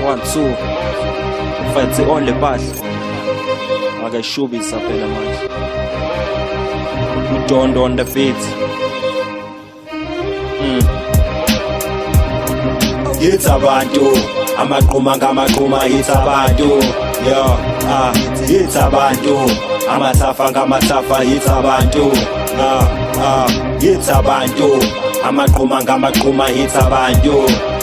One, two. Mfethu on le mpahla. Akayishubisa phela manje. Udondo on the beat. Yithi abantu amaqhuma ngamaqhuma, yithi abantu, yo, ah, yithi abantu amathafa ngamathafa, yithi abantu, ah, ah, yithi abantu amaqhuma ngamaqhuma, yithi abantu,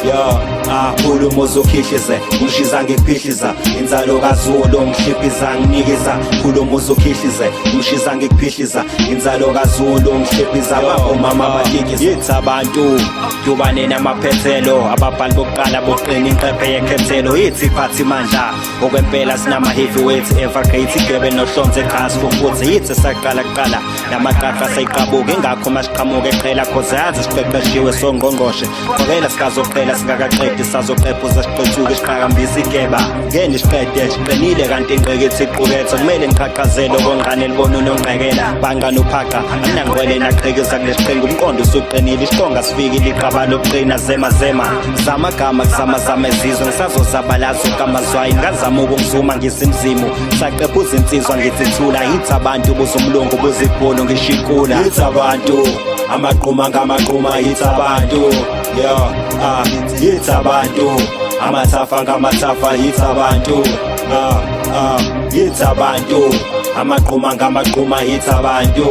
yo, ah. Khuluma uzukhihlize, umshiza ngikuphihliza, inzalo kaZulu ngihliphiza nginikeza. Khuluma uzukhihlize, umshiza ngikuphihliza, inzalo kaZulu ngihliphiza, omama bakikiza. Yithi abantu dubane namaphethelo, ababhali bokuqala boqina inqephe yekhethelo. Yithi phathi mandla okwempela, sinama-heavyweight evergate, igebe nohlonze ekhasi futhi. Yithi saqala kuqala namaqaqa sayiqabuka, ingakho masiqhamuka eqhela, cause yazi siqeqeshiwe songqongqoshe. Qokela sikazoqhela singakaqedi, sazoqephuza siqethuke, siqhakambisa igeba ngeni siqede siqinile, kanti ingqikithi iqukethe kumele niqhaqhazele okongqane libona unongqekela banqa nophaqa anangqwele naqhekeza kule siqhinga. Umqondo usuqinile, isiqonga sifikile, iqaba lokuqina zema zema zamagama kuzamazama ezizwe ngisazozabalazo kamazwayi ngazama ukungizuma ngisimzimu saqephuza insizwa ngithi thula. Yithi abantu buzumlungu buzibhunu ngishikula. Yithi abantu amaqhuma ngamaqhuma, yithi abantu, yo, ah, yithi abantu amathafa ngamathafa, yithi abantu, ah, ah, yithi abantu amaqhuma ngamaqhuma, yithi abantu,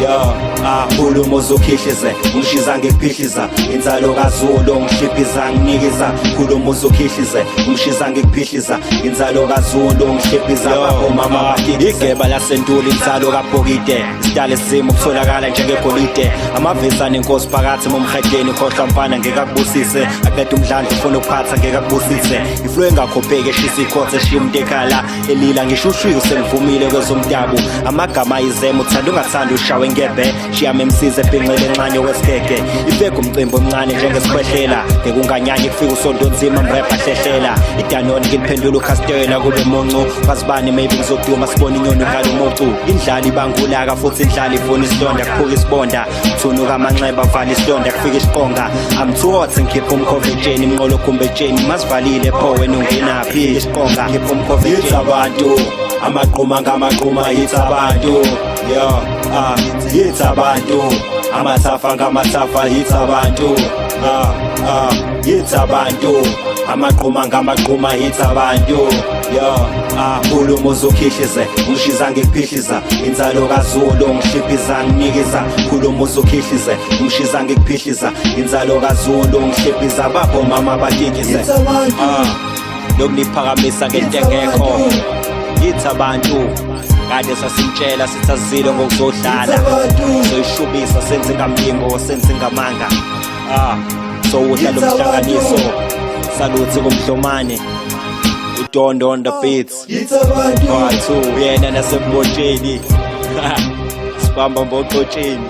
yo, ah. Khuluma uzukhihlize, umshiza ngikuphihliza, inzalo kaZulu ngihliphiza nginikeza. Khuluma uzukhihlize, umshiza ngikuphihliza, inzalo kaZulu ngihliphiza, omama bakikize. Igeba lasentuli, inzalo kabhokide, isidala isimo kutholakala njengegolide, amavesi anenkosi phakathi momhedeni. Khohlwa mfana, ngeke akubusise, aqeda umdlandla ufuna ukuphatha, ngeke akubusise. Iflo engakhopheki eshisa ikhothe, eshiya umuntu ekhala elila, ngisho ushwiku sengivumile kwezomdabu. Amagama ayizema, uthanda ungathanda ushawe ngebhe, shiya memsize ebhinqele encane okwesigege, ifeke umcimbi omncane njengesikhwehlela, ngeke unganyanyi kufika usonto nzima mrepha hlehlela idanoni ngiliphendula ukhastela kube muncu kwazibani, maybe ngizoduma sibone inyoni ukhala umucu. Indlala ibangulaka futhi indlala ifuna isilonda, kuphuka isibonda, thunuka amanxeba, vala isilonda, kufika isiqonga. I'm too hot, ngikhipha umkhovetsheni, imnqolo khumbetsheni masivalile pho, wena ungenaphi isiqonga, khipha umkhovetsheni. Yithi abantu amaqhuma ngamaqhuma, yithi abantu, yo, ah, yithi abantu amathafa ngamathafa, yithi abantu, ah, ah, yithi abantu amaqhuma ngamaqhuma, yithi abantu, yo, ah. Khuluma uzukhihlize, umshiza ngikuphihliza, inzalo kaZulu ngihliphiza nginikeza. Khuluma uzukhihlize, umshiza ngikuphihliza, inzalo kaZulu ngihliphiza, babo mama bakikize. Ah, lokuniphakamisa ngento engekho. Yithi abantu kade sasimtshela sithi asizile ngokuzodlala, soyishubisa senze ngamlingo senze ngamanga, ah, sowudla lo mhlanganiso. Saluthi kumhlomane, udondo on the beats. Part 2 yena nasembotsheni sibamba mbocotsheni.